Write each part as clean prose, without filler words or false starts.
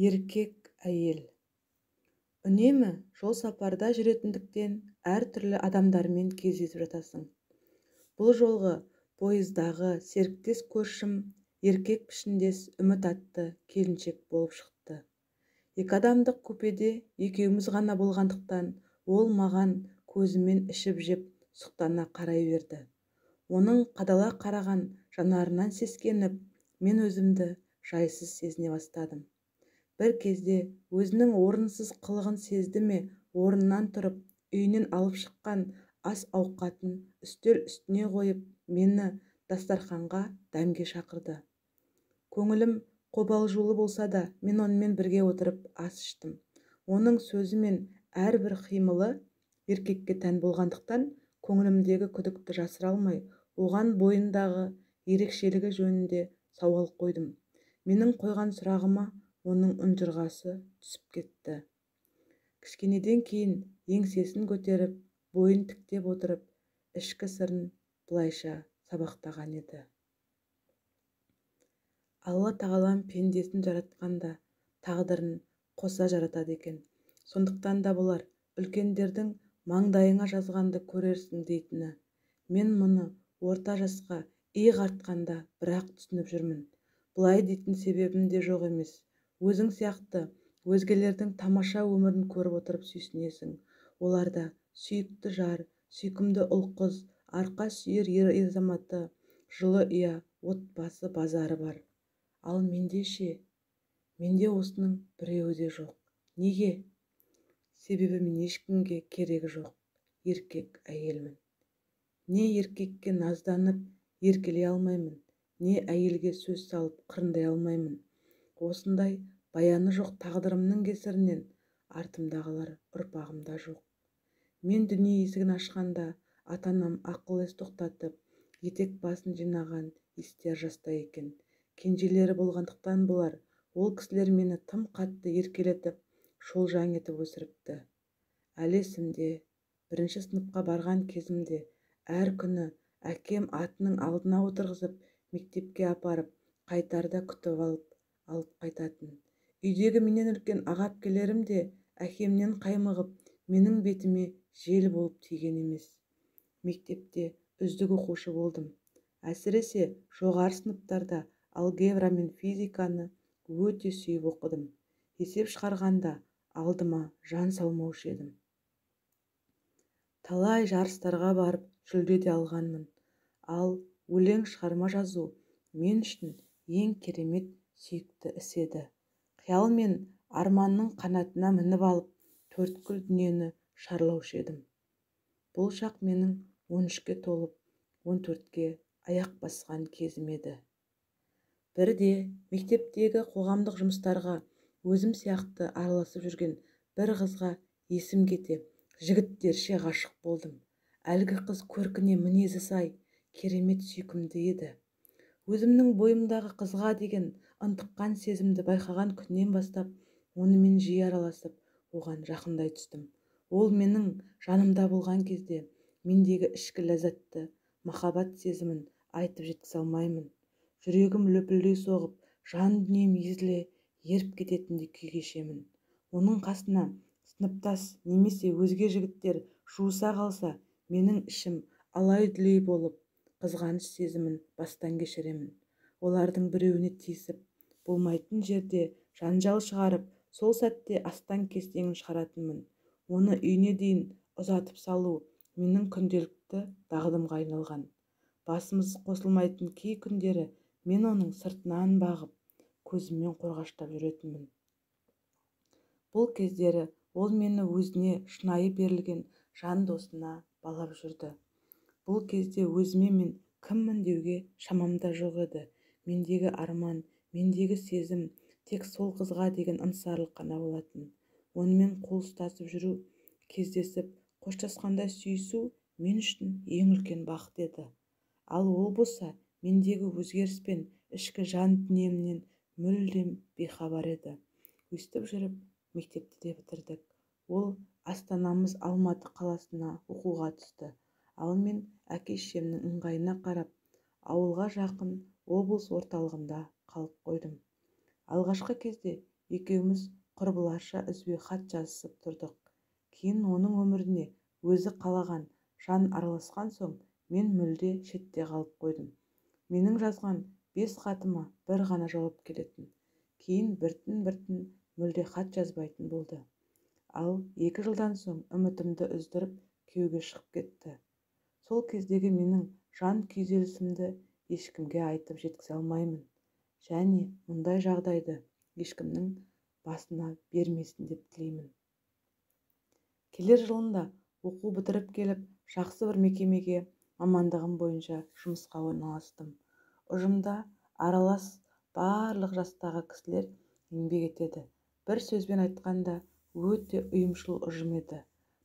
Еркек әйел. Үнемі жол сапарда жүретіндіктен әртүрлі адамдармен кездесіп жатасың. Бұл жолғы пойыздағы серіктес көршім еркек пішіндес Үміт атты келіншек болып шықты. Екі адамдық купеде екеуміз ғана болғандықтан ол маған көзімен ішіп-жеп сұқтана қарай берді. Оның қадала қараған жанарынан сескеніп, мен өзімді жайсыз сезіне бастадым. Бір кезде өзінің орынсыз қылығын сезді ме, орнынан тұрып, үйінен алып шыққан ас-ауқатын үстел үстіне қойып, мені дастарханға дәмге шақырды. Көңілім қобалжулы болса да, мен онымен бірге отырып ас іштім. Оның сөзі мен әрбір қимылы еркекке тән болғандықтан, көңілімдегі күдікті жасыра алмай, оған бойындағы ерекшелігі жөнінде сауал қойдым. Менің қойған сұрағыма оның ұнжырғасы түсіп кетті. Кішкенеден кейін еңсесін көтеріп, бойын тіктеп отырып, ішкі сырын былайша сабақтаған еді. Алла тағалам пендесін жаратқанда тағдырын қоса жаратады екен. Сондықтан да болар үлкендердің маңдайыңа жазғанды көрерсің дейтіні. Мен мұны орта жасқа иық артқанда бірақ түсініп жүрмін. Бұлай дейтін себебім де жоқ емес. Өзің сияқты өзгелердің тамаша өмірін көріп отырып сүйсінесің. Оларда сүйікті жар, сүйкімді ұл-қыз, арқа сүйер ер азаматы, жылы ұя, отбасы базары бар. Ал менде ше? Менде осының біреуі де жоқ. Неге? Себебі мен ешкімге керегі жоқ еркек әйелмін. Не еркекке назданып еркелей алмаймын, не әйелге сөз салып қырындай алмаймын. Осындай баяны жоқ тағдырымның кесірінен артымда қалар ұрпағым да жоқ. Мен дүние есігін ашқанда ата-анам ақыл-ес тоқтатып, етек басын жинаған естияр жаста екен. Кенжелері болғандықтан болар, ол кісілер мені тым қатты еркелетіп, шолжаң етіп өсіріпті. Әлі есімде, бірінші сыныпқа барған кезімде әр күні әкем атының алдына отырғызып, мектепке апарып, қайтарда күтіп алып қайтатын. Үйдегі менен үлкен аға-әпкелерім де әкемнен қаймығып, менің бетіме жел болып тиген емес. Мектепте үздік оқушы болдым. Әсіресе жоғары сыныптарда алгебра мен физиканы өте сүйіп оқыдым. Есеп шығарғанда алдыма жан салмаушы едім. Талай жарыстарға барып жүлде де алғанмын. Ал өлең шығарма жазу мен үшін ең керемет сүйікті іс еді. Қиял мен арманның қанатына мініп алып, төрткүл дүниені шарлаушы едім. Бұл шақ менің 13-ке толып, 14-ке аяқ басқан кезім еді. Бірде мектептегі қоғамдық жұмыстарға өзім сияқты араласып жүрген бір қызға есім кете, жігіттерше ғашық болдым. Әлгі қыз көркіне мінезі сай, керемет сүйкімді еді. Өзімнің бойымдағы қызға деген ынтыққан сезімді байқаған күннен бастап, онымен жиі араласып, оған жақындай түстім. Ол менің жанымда болған кезде мендегі ішкі ләззатты, махаббат сезімін айтып жеткізе алмаймын. Жүрегім лүпілдей соғып, жан дүнием езіле еріп кететіндей күй кешемін. Оның қасына сыныптас немесе өзге жігіттер жуыса қалса, менің ішім алай-дүлей болып, қызғаныш сезімін бастан кешіремін. Олардың біреуіне тиісіп, болмайтын жерде жанжал шығарып, сол сәтте астан-кестеңін шығаратынмын. Оны үйіне дейін ұзатып салу менің күнделікті дағдымға айналған. Басымыз қосылмайтын кей күндері мен оның сыртынан бағып, көзіммен қорғаштап жүретінмін. Бұл кездері ол мені өзіне шынайы берілген жан досына балап жүрді. Бұл кезде өзіме мен кіммін деуге шамам да жоқ еді. Мендегі арман, мендегі сезім тек сол қызға деген ынсарлық қана болатын. Онымен қол ұстасып жүру, кездесіп, қоштасқанда сүйісу мен үшін ең үлкен бақыт еді. Ал ол болса, мендегі өзгеріс пен ішкі жан дүниемнен мүлдем бейхабар еді. Өстіп жүріп мектепті де бітірдік. Ол астанамыз Алматы қаласына оқуға түсті. Ал мен әке-шешемнің ыңғайына қарап, ауылға жақын облыс орталығында қалып қойдым. Алғашқы кезде Екеуміз құрбыларша үзбей хат жазысып тұрдық. Кейін оның өміріне өзі қалаған жан араласқан соң мен мүлде шетте қалып қойдым. Менің жазған 5 хатыма бір ғана жауап келетін. Кейін біртін-біртін мүлде хат жазбайтын болды. Ал 2 жылдан соң үмітімді үздіріп күйеуге шығып кетті. Сол кездегі менің жан күйзелісімді ешкімге айтып жеткізе алмаймын. Және мұндай жағдайды ешкімнің басына бермесін деп тілеймін. Келер жылында оқу бітіріп келіп, жақсы бір мекемеге мамандығым бойынша жұмысқа орналастым. Ұжымда аралас барлық жастағы кісілер еңбек етеді. Бір сөзбен айтқанда өте ұйымшыл ұжым еді.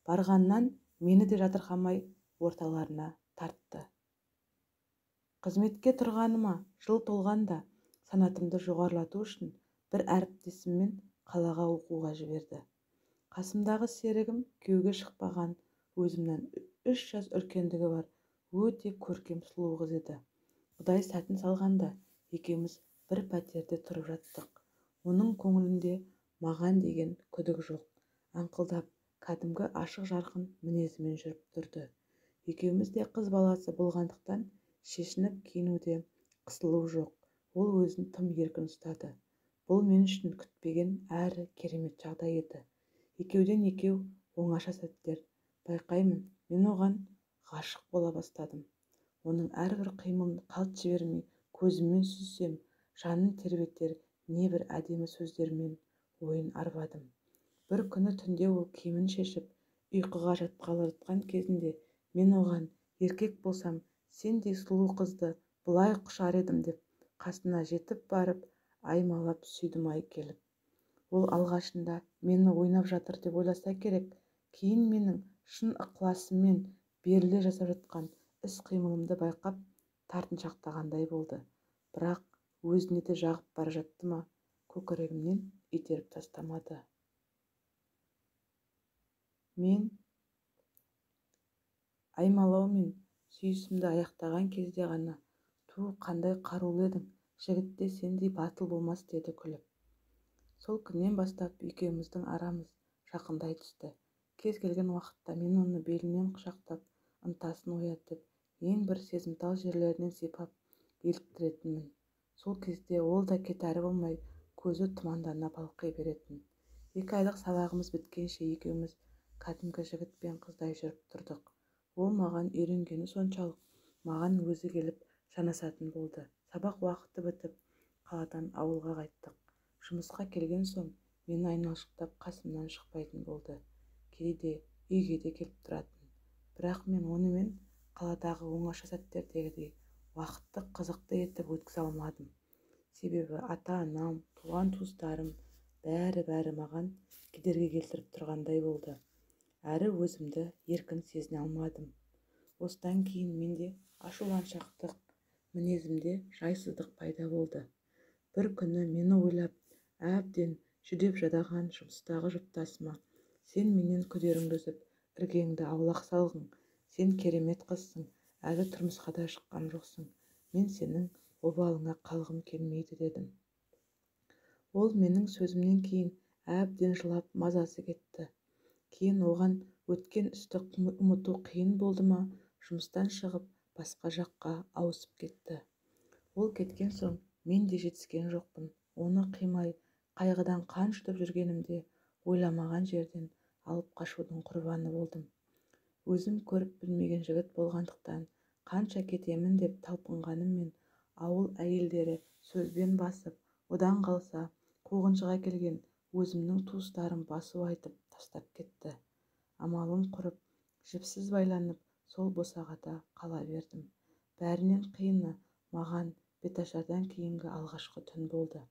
Барғаннан мені де жатырқамай орталарына тартты. Қызметке тұрғаныма жыл толғанда санатымды жоғарылату үшін бір әріптесіммен қалаға оқуға жіберді. Қасымдағы серігім күйеуге шықпаған, өзімнен 3 жас үлкендігі бар, өте көркем сұлу қыз еді. Құдай сәтін салғанда екеуміз бір пәтерде тұрып жаттық. Оның көңілінде маған деген күдік жоқ. Аңқылдап, кәдімгі ашық жарқын мінезімен жүріп тұрды. Екеуміз де қыз баласы болғандықтан шешініп киінуде қысылу жоқ. Ол өзін тым еркін ұстады. Бұл мен үшін күтпеген әрі керемет жағдай еді. Екеуден екеу оңаша сәттер. Байқаймын, мен оған ғашық бола бастадым. Оның әрбір қимылын қалт жібермей көзіммен сүзсем, жанын тербетер небір әдемі сөздермен ойын арбадым. Бір күні түнде ол киімін шешіп, ұйқыға жатқалы жатқан кезінде мен оған еркек болсам, сендей сұлу қызды былай құшар едім деп қасына жетіп барып, аймалап сүйдім-ай келіп. Ол алғашында мені ойнап жатыр деп ойласа керек, кейін менің шын ықыласыммен беріле жасап жатқан іс-қимылымды байқап тартыншақтағандай болды. Бірақ өзіне де жағып бара жатты ма, көкірегімнен итеріп тастамады. Мен аймалау мен сүйісімді аяқтаған кезде ғана, ту, қандай қарулы едің, жігітте сендей батыл болмас деді күліп. Сол күннен бастап екеуміздің арамыз жақындай түсті. Кез келген уақытта мен оны белінен құшақтап, ынтасын оятып, ең бір сезімтал жерлерінен сипап еліктіретінмін. Сол кезде ол да кетәрі болмай, көзі тұмандана балқи беретін. 2 айлық сабағымыз біткенше екеуміз кәдімгі жігіт пен қыздай жүріп тұрдық. Ол маған үйренгені соншалық, маған өзі келіп жанасатын болды. Сабақ уақыты бітіп, қаладан ауылға қайттық. Жұмысқа келген соң мені айналшықтап қасымнан шықпайтын болды. Кейде үйге де келіп тұратын. Бірақ мен онымен қаладағы оңаша сәттердегідей уақытты қызықты етіп өткізе алмадым. Себебі ата-анам, туған-туыстарым бәрі-бәрі маған кедергі келтіріп тұрғандай болды. Әрі өзімді еркін сезіне алмадым. Осыдан кейін менде ашуланшақтық, мінезімде жайсыздық пайда болды. Бір күні мені ойлап, әбден жүдеп жадаған жұмыстағы жұптасыма, сен менен күдеріңді үзіп, іргеңді аулақ салғың, сен керемет қызсың, әлі тұрмысқа да шыққан жоқсың, мен сенің обалыңа қалғым келмейді дедім. Ол менің сөзімнен кейін әбден жылап мазасы кетті. Кейін оған өткен істі ұмыту қиын болды ма, жұмыстан шығып басқа жаққа ауысып кетті. Ол кеткен соң мен де жетіскен жоқпын. Оны қимай, қайғыдан қан жұтып жүргенімде ойламаған жерден алып қашудың құрбаны болдым. Өзім көріп білмеген жігіт болғандықтан қанша кетемін деп талпынғаныммен ауыл әйелдері сөзбен басып, одан қалса қуғыншыға келген өзімнің туыстарым басу айтып тастап кетті. Амалым құрып, жіпсіз байланып, сол босағада қала бердім. Бәрінен қиыны маған беташардан кейінгі алғашқы түн болды.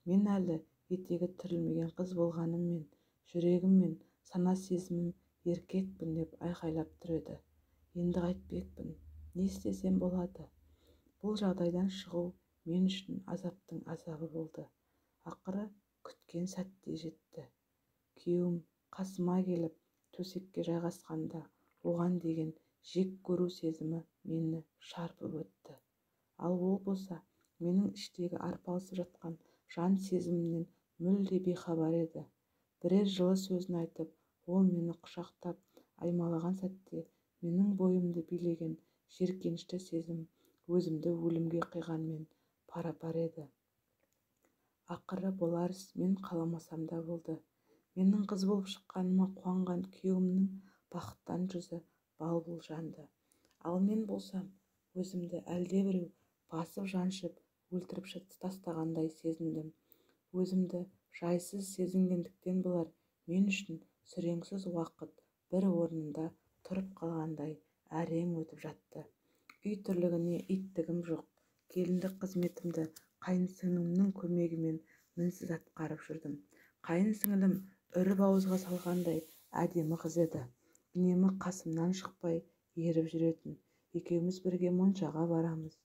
Мен әлі етегі түрілмеген қыз болғаныммен, жүрегім мен сана сезімім еркекпін деп айқайлап тұр еді. Енді қайтпекпін, не істесем болады? Бұл жағдайдан шығу мен үшін азаптың азабы болды. Ақыры күткен сәтте жетті. Күйеуім қасыма келіп, төсекке жайғасқанда оған деген жек көру сезімі мені шарпып өтті. Ал ол болса, менің іштегі арпалысып жатқан жан сезімімнен мүлде бейхабар еді. Бірер жылы сөзін айтып, ол мені құшақтап аймалаған сәтте менің бойымды билеген жеркенішті сезім өзімді өлімге қиғанмен пара-пар еді. Ақыры болар іс мен қаламасам да болды. Менің қыз болып шыққаныма қуанған күйеуімнің бақыттан жүзі бал-бұл жанды. Ал мен болсам, өзімді әлдебіреу басып-жаншып өлтіріп тастағандай сезіндім. Өзімді жайсыз сезінгендіктен болар, мен үшін сүреңсіз уақыт бір орнында тұрып қалғандай әрең өтіп жатты. Үй тірлігіне иттігім жоқ. Келіндік қызметімді қайын сіңлімнің көмегімен мінсіз атқарып жүрдім. Қайын сіңлім үріп ауызға салғандай әдемі қыз еді. Үнемі қасымнан шықпай еріп жүретін. Екеуміз бірге моншаға барамыз.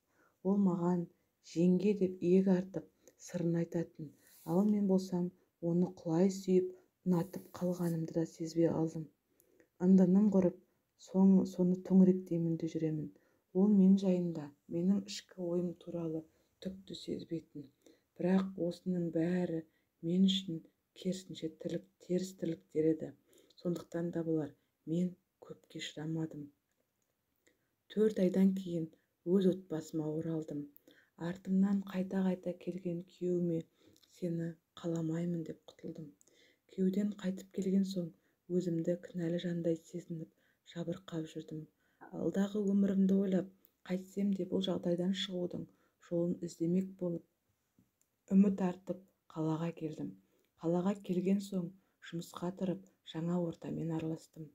Ол маған жеңге деп иек артып сырын айтатын. Ал мен болсам, оны құлай сүйіп, ұнатып қалғанымды да сезбей қалдым. Ындыным құрып, соны төңіректеймін де жүремін. Ол мен жайында, менің ішкі ойым туралы түкті сезбейтін. Бірақ осының бәрі мен үшін керісінше теріс тірліктер еді. Сондықтан да болар, мен көпке шыдамадым. 4 айдан кейін өз отбасыма оралдым. Артымнан қайта-қайта келген күйеуіме сені қаламаймын деп құтылдым. Күйеуден қайтып келген соң өзімді кінәлі жандай сезініп жабырқап жүрдім. Алдағы өмірімді ойлап, қайтсем де бұл жағдайдан шығудың жолын іздемек болып, үміт артып қалаға келдім. Қалаға келген соң жұмысқа тұрып, жаңа ортамен араластым.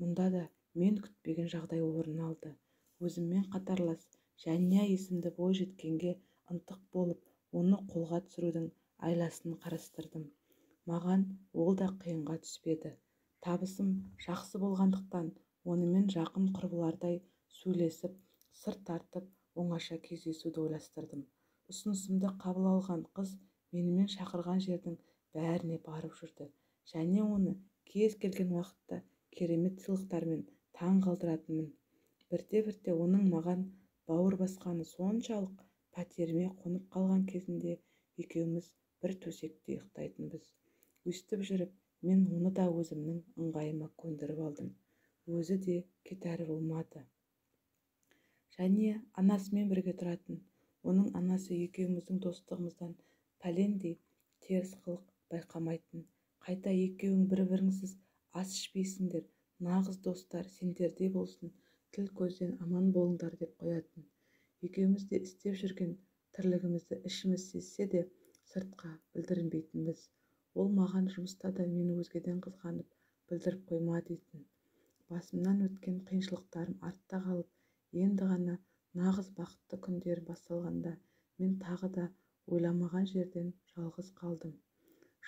Мұнда да мен күтпеген жағдай орын алды. Өзіммен қатарлас Жәния есімді бойжеткенге ынтық болып, оны қолға түсірудің айласын қарастырдым. Маған ол да қиынға түспеді. Табысым жақсы болғандықтан онымен жақын құрбылардай сөйлесіп, сыр тартып, оңаша кездесуді ойластырдым. Ұсынысымды қабыл алған қыз менімен шақырған жердің бәріне барып жүрді. Және оны кез келген уақытта керемет сыйлықтармен таң қалдыратынмын. Бірте-бірте оның маған бауыр басқаны соншалық, пәтеріме қонып қалған кезінде екеуміз бір төсекте ұйықтайтынбыз. Өстіп жүріп, мен оны да өзімнің ыңғайыма көндіріп алдым. Өзі де кетәрі болмады. Және анасымен бірге тұратын. Оның анасы екеуміздің достығымыздан пәлендей теріс қылық байқамайтын. Қайта екеуің бір-біріңсіз ас ішпейсіңдер, нағыз достар сендердей болсын, тіл көзден аман болыңдар деп қоятын. Екеуміз де істеп жүрген тірлігімізді ішіміз сезсе де сыртқа білдірінбейтінбіз. Ол маған жұмыста да мені өзгеден қызғанып білдіріп қойма дейтін. Басымнан өткен қиыншылықтарым артта қалып, енді ғана нағыз бақытты күндер басталғанда мен тағы да ойламаған жерден жалғыз қалдым.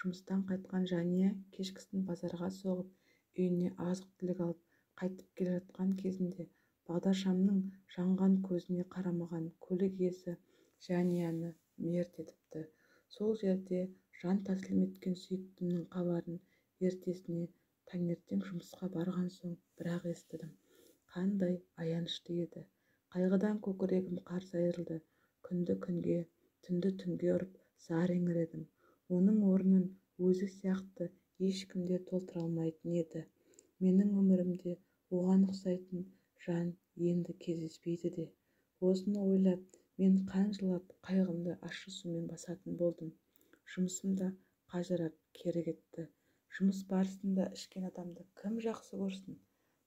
Жұмыстан қайтқан Жания кешкісін базарға соғып, үйіне азық-түлік алып қайтып келе жатқан кезінде бағдаршамның жанған көзіне қарамаған көлік иесі Жанияны мерт етіпті. Сол жерде жан тәсілім еткен сүйіктімнің хабарын ертесіне таңертең жұмысқа барған соң бірақ естідім. Қандай аянышты еді. Қайғыдан көкірегім қарс айырылды. Күнді күнге, түнді түнге ұрып зар еңіредім. Оның орнын өзі сияқты ешкім де толтыра алмайтын еді. Менің өмірімде оған ұқсайтын жан енді кездеспейді де. Осыны ойлап, мен қан жылап қайғымды ащы сумен басатын болдым. Жұмысым да қажырап кері кетті. Жұмыс барысында ішкен адамды кім жақсы көрсін?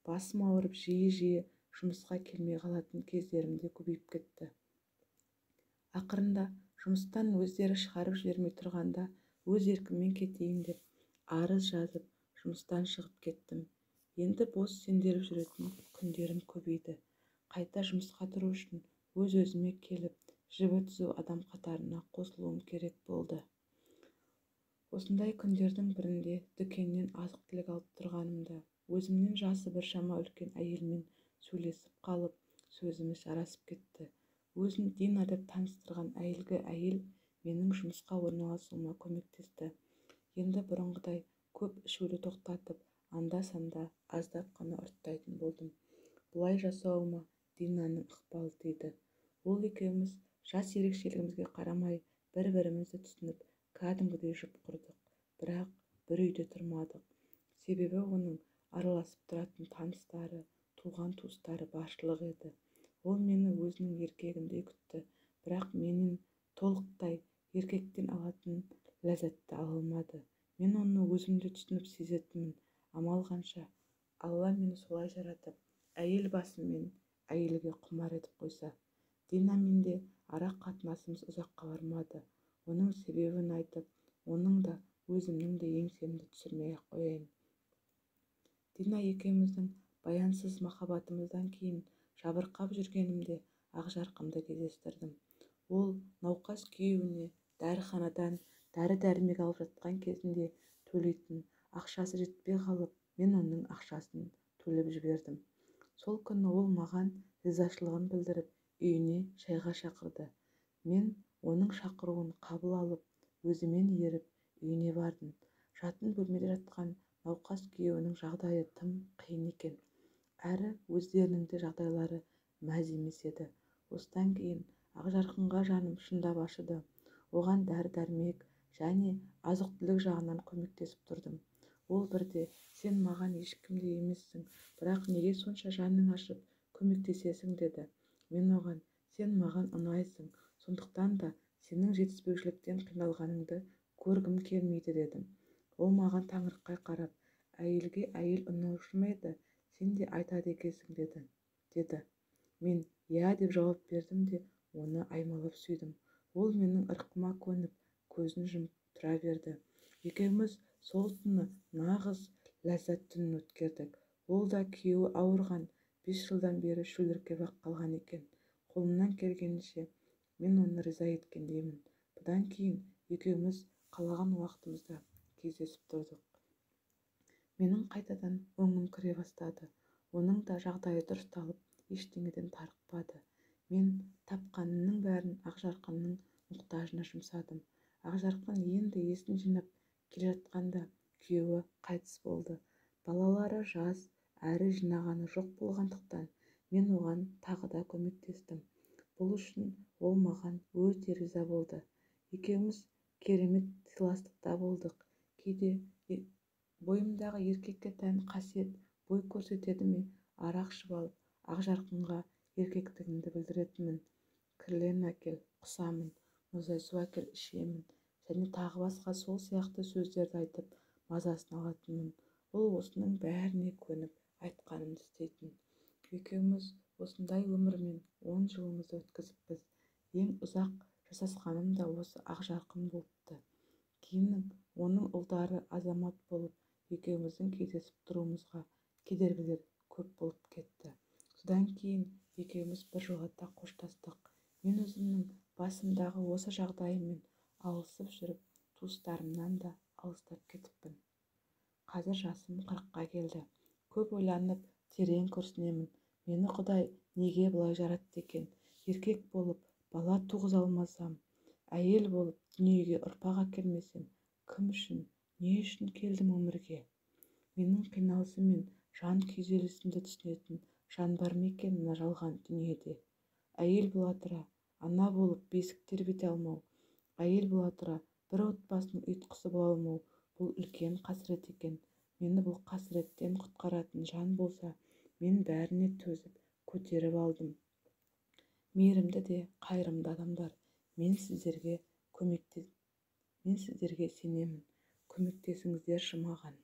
Басым ауырып жиі-жиі жұмысқа келмей қалатын кездерім де көбейіп кетті. Ақырында жұмыстан өздері шығарып жібермей тұрғанда өз еркіммен кетейін деп арыз жазып жұмыстан шығып кеттім. Енді бос сенделіп жүретін күндерім көбейді. Қайта жұмысқа тұру үшін өз-өзіме келіп, жібі түзу адам қатарына қосылуым керек болды. Осындай күндердің бірінде дүкеннен азық-түлік алып тұрғанымда өзімнен жасы біршама үлкен әйелмен сөйлесіп қалып, сөзіміз жарасып кетті. Өзін Дина деп таныстырған әйелгі әйел менің жұмысқа орналасуыма көмектесті. Енді бұрынғыдай көп ішуді тоқтатып, анда-санда аздап қана ұрттайтын болдым. Бұлай жасауыма Динаның ықпалы тиді. Ол екеуміз жас ерекшелігімізге қарамай бір-бірімізді түсініп, Кәдімгідей жұп құрдық. Бірақ бір үйде тұрмадық. Себебі оның араласып тұратын таныстары, туған-туыстары баршылық еді. Ол мені өзінің еркегіндей күтті, бірақ менен толықтай еркектен алатын ләззатты ала алмады. Мен оны өзім де түсініп сезетінмін. Амал қанша, Алла мені солай жаратып, әйел басыммен әйелге құмар етіп қойса. Динамен де ара қатынасымыз ұзаққа бармады. Оның себебін айтып, оның да, өзімнің де еңсемді түсірмей-ақ қояйын. Дина екеуміздің баянсыз махаббатымыздан кейін жабырқап жүргенімде Ақжарқынды кездестірдім. Ол науқас күйеуіне дәріханадан дәрі-дәрмек алып жатқан кезінде төлейтін ақшасы жетпей қалып, мен оның ақшасын төлеп жібердім. Сол күні ол маған ризашылығын білдіріп, үйіне шайға шақырды. Мен оның шақыруын қабыл алып, өзімен еріп үйіне бардым. Жатын бөлмеде жатқан науқас күйеуінің жағдайы тым қиын екен. Әрі өздерінің де жағдайлары мәз емес еді. Осыдан кейін Ақжарқынға жаным шындап ашыды. Оған дәрі-дәрмек және азық-түлік жағынан көмектесіп тұрдым. Ол бірде, сен маған ешкім де емессің, бірақ неге сонша жаның ашып көмектесесің деді. Мен оған, сен маған ұнайсың, сондықтан да сенің жетіспеушіліктен қиналғаныңды көргім келмейді дедім. Ол маған таңырқай қарап, әйелге әйел ұнаушы ма еді, сен де айтады екенсің деді. Мен иә деп жауап бердім де, оны аймалап сүйдім. Ол менің ырқыма көніп, көзін жұмып тұра берді. Екеуміз сол түні нағыз ләззат түнін өткердік. Ол да күйеуі ауырған 5 жылдан бері шөліркеп-ақ қалған екен. Қолымнан келгенінше мен оны риза еткендеймін. Бұдан кейін екеуміз қалаған уақытымызда кездесіп тұрдық. Менің қайтадан өңім кіре бастады. Оның да жағдайы дұрысталып, ештеңеден тарықпады. Мен тапқанымның бәрін Ақжарқынның мұқтажына жұмсадым. Ақжарқын енді есін жинап келе жатқанда күйеуі қайтыс болды. Балалары жас, әрі жинағаны жоқ болғандықтан мен оған тағы да көмектестім. Бұл үшін ол маған өте риза болды. Екеуміз керемет сыйластықта болдық. Кейде бойымдағы еркекке тән қасиет бой көрсетеді ме, арақ ішіп алып, Ақжарқынға еркектігімді білдіретінмін. Кірлен әкел, құсамын, мұздай су әкел, ішемін және тағы басқа сол сияқты сөздерді айтып, мазасын алатынмын. Ол осының бәріне көніп, айтқанымды істейтін. Екеуміз осындай өмірмен 10 жылымызды өткізіппіз. Ең ұзақ жасасқаным да осы Ақжарқын болыпты. Кейін оның ұлдары азамат болып, екеуміздің кездесіп тұруымызға кедергілер көп болып кетті. Содан кейін екеуміз біржолата қоштастық. Мен өзімнің басымдағы осы жағдайыммен алысып жүріп, туыстарымнан да алыстап кетіппін. Қазір жасым 40-қа келді. Көп ойланып, терең күрсінемін. Мені Құдай неге бұлай жаратты екен? Еркек болып бала туғыза алмасам, әйел болып дүниеге ұрпақ әкелмесем, кім үшін, не үшін келдім өмірге? Менің қиналысым мен жан күйзелісімді түсінетін жан бар ма екен мына жалған дүниеде? Әйел бола тұра, ана болып бесік тербете алмау, әйел бола тұра бір отбасының ұйытқысы бола алмау, бұл үлкен қасірет екен. Мені бұл қасіреттен құтқаратын жан болса, мен бәріне төзіп, көтеріп алдым. Мейірімді де қайырымды адамдар, мен сіздерге сенемін. Көмектесіңіздерші маған.